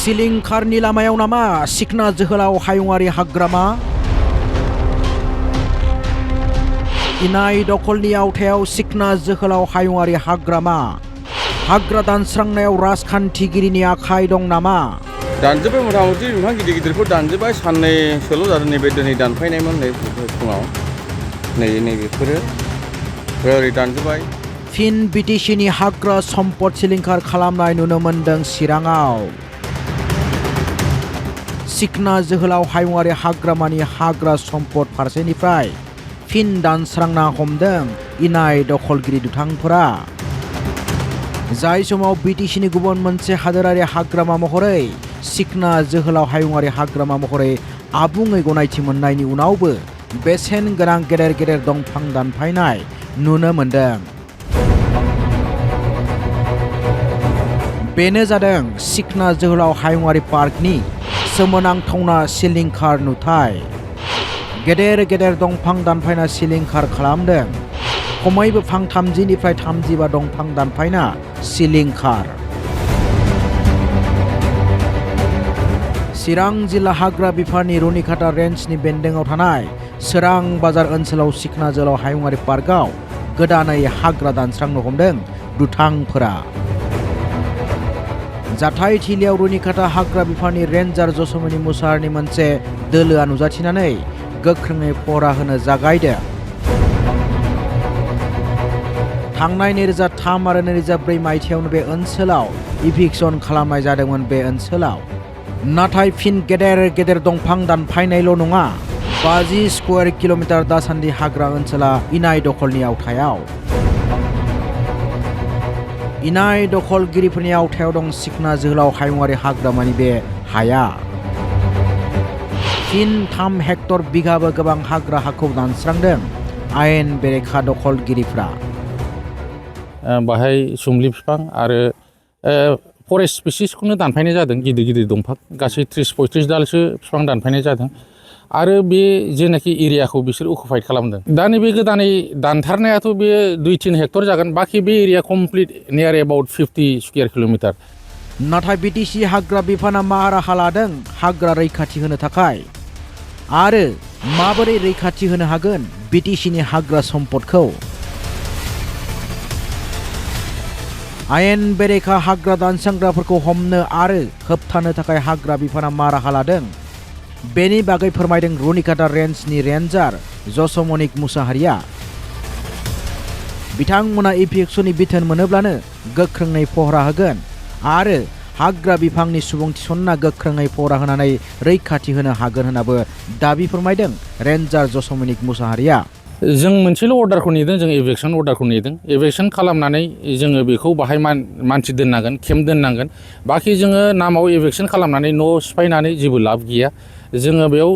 सिलिंखारनि लामायाव नामा सिखना जोहोलाव हायुङारि हाग्रामा? इनाय दखलनि आवथायाव सिखना जोहोलाव हायुङारि हाग्रामा। हाग्रा दानस्रांनायाव राजखान्थिगिरिनि आखाइ दं नामा? दानजोब्बाय मथा-मथि बिफां गिदिर-गिदिरखौ दानजोब्बाय। साननैसोल' जादों नैबे दिनै दानफायनायमोन नै फुङाव। नैबेफोरो ओरै दानजोब्बाय। फिन बिटिसिनि हाग्रा सम्पद सिलिंखार खालामनाय नुनो मोन्दों चिराङाव। सिखना जोहोलाव हायुङारि हाग्रामानि हाग्रा सम्पद फारसेनिफ्राय फिन दानस्रांना हमदों इनाय दखलगिरि दुथांफोरा। जाय समाव बिटिसिनि गुबुन मोनसे हादोरारि हाग्रामा महरै सिखना जोहोलाव हायुङारि हाग्रामा महरै आबुङै गनायथि मोननायनि उनावबो बेसेन गोनां गेदेर गेदेर दंफां दानफायनाय नुनो मोन्दों। बेनो जादों सिखना जोहोलाव हायुङारि पार्कनि सोमोनांथावना सिलिंखार नुथाय। गेदेर गेदेर दंफां दानफायना सिलिंखार खालामदों। खमैबो फां 30निफ्राय 35 दंफां दानफायना सिलिंखार। चिरां जिल्ला हाग्रा बिफाननि रुनिखाता रेन्जनि बेन्दोङाव थानाय सोरां बाजार ओनसोलाव सिखना जोहोलाव हायुङारि पार्कआव गोदानै हाग्रा दानस्रांनो हमदों दुथांफोरा। जाथाय थिलियाव रुनिखाता हाग्रा बिफाननि रेन्जार जसमनि मुसाहारिनि मोनसे दोलोआ नुजाथिनानै गोख्रोङै पहरा होनो जागायदों। थांनाय 2003 आरो 2004 मायथाइयावनो बे ओनसोलाव इभिक्सन खालामनाय जादोंमोन बे ओनसोलाव। नाथाय फिन गेदेर गेदेर दंफां दानफायनायल' नङा, 50 स्कुवेर किल'मिटार दासान्दि हाग्रा ओनसोला इनाय दखलनि आवथायाव। इनाय दखलगिरिफोरनि आवथायाव दं सिखना जोहोलाव हायुङारि हाग्रामानि बे हाया। फिन 3 हेक्टर बिघाबो गोबां हाग्रा हाखौ दानस्रांदों आयेन बेरेखा दखलगिरिफ्रा। बाहाय सुमलि बिफां आरो फरेस्ट स्पिसिसखौनो दानफायनाय जादों। गिदिर गिदिर दंफां गासै 30-35 दालसो बिफां दानफायनाय जादों। आरो बे जेनाखि एरियाखौ बिसोर अकुपाइड खालामदों। दा नैबे गोदानै दानथारनायाथ' बे 2-3 हेक्टर जागोन। बाखि बे area complete near about 50 square kilometre. नाथाय बिटिसि हाग्रा बिफाना मा राहा लादों हाग्रा रैखाथि होनो थाखाय? आरो माबोरै रैखाथि होनो हागोन बिटिसिनि हाग्रा सम्पदखौ? आयेन बेरेखा हाग्रा दानस्रांग्राफोरखौ हमनो आरो होबथानो थाखाय हाग्रा बिफाना मा राहा लादों? बेनि बागै फोरमायदों रुनिखाता रेन्जनि रेन्जार जसमनिक मुसाहारिया। बिथांमोना इभिक्सननि बिथोन मोनोब्लानो गोख्रोङै पहरा होगोन आरो हाग्रा बिफाननि सुबुं थिसनना गोख्रोङै पहरा होनानै रैखाथि होनो हागोन होननाबो दाबि फोरमायदों रेन्जार जसमनिक मुसाहारिया। जों मोनसेल' अर्डारखौ नेदों, जों इभिक्सन अर्डारखौ नेदों। इभिक्सन खालामनानै जोङो बेखौ बाहाय मानसि दोननांगोन, केम्प दोननांगोन। बाखि जोङो नामाव इभिक्सन खालामनानै न' सिफायनानै जेबो लाब गैया। जोङो बेयाव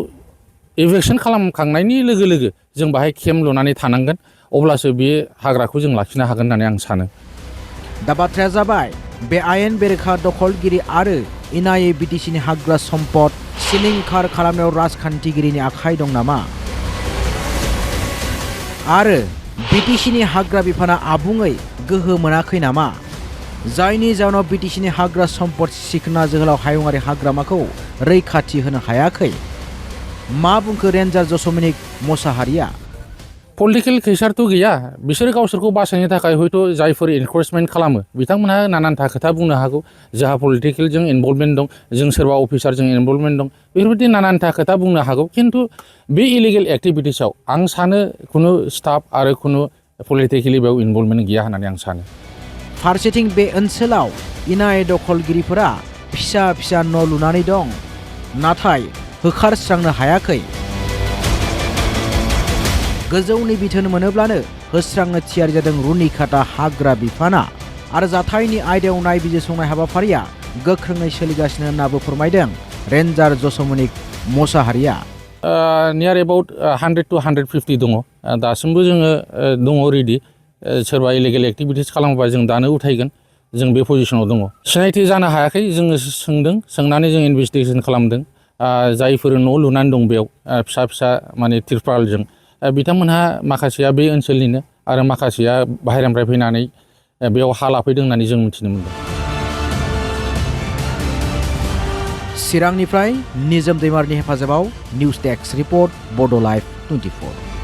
इभिक्सन खालामखांनायनि लोगो लोगो जों बाहाय केम्प लुनानै थानांगोन। अब्लासो बे हाग्राखौ जों लाखिनो हागोन होननानै आं सानो। दा बाथ्राया जाबाय बे आयेन बेरेखा दखलगिरि आरो इनाय बिटिसिनि हाग्रा सम्पद सिलिंखार खालामनायाव राजखान्थिगिरिनि आखाइ दं नामा? आरो बिटिसिनि हाग्रा बिफाना आबुङै गोहो मोनाखै नामा? जायनि जाउनाव बिटिसिनि हाग्रा सम्पद सिखना जोहोलाव हायुङारि हाग्रामाखौ रैखाथि होनो हायाखै? मा बुंखो रेन्जार जसमनिक मुसाहारिया? पलिटिकेल खैसारथ' गैया। बिसोर गावसोरखौ बासायनो थाखाय हयथ' जायफोर एनकरेजमेन्ट खालामो बिथांमोनहा नानानथा खोथा बुंनो हागौ। जोंहा पलिटिकेलजों इनभल्भमेन्ट दं, जों सोरबा अफिसारजों इनभल्भमेन्ट दं, बेफोरबायदि नानानथा खोथा बुंनो हागौ। खिन्थु बे इलिगेल एक्टिभिटिसाव आं सानो खुनु स्टाफ आरो खुनु पलिटिकेलि बेयाव इनभल्भमेन्ट गैया होननानै आं सानो। फारसेथिं बे ओनसोलाव इनाय दखलगिरिफोरा फिसा फिसा न' लुनानै दं, नाथाय होखारस्रांनो हायाखै। गोजौनि बिथोन मोनोब्लानो होस्रांनो थियारि जादों रुनिखाता हाग्रा बिफाना। आरो जाथायनि आयदायाव नायबिजिरसंनाय हाबाफारिया गोख्रोङै सोलिगासिनो होननाबो फोरमायदों रेन्जार जसमनिक मुसाहारिया। नियार एबाउट 100 to 150 दङ। दासिमबो जोङो दङ रेडि। सोरबा इलिगेल एक्टिभिटिस खालामोबा जों दानो उथायगोन। जों बे पजिसनाव दङ। सिनायथि जानो हायाखै। जोङो सोंदों, सोंनानै जों इनभेस्टिगेसन खालामदों। जायफोर न' लुनानै दं बेयाव फिसा फिसा माने तिरपालजों, बिथांमोनहा माखासेया बे ओनसोलनिनो आरो माखासेया बाहेरानिफ्राय फैनानै बेयाव हा लाफैदों होननानै जों मिथिनो मोनदों। चिरांनिफ्राय निजोम दैमारनि हेफाजाबाव निउज डेस्क रिपर्ट बड' लाइभ 24।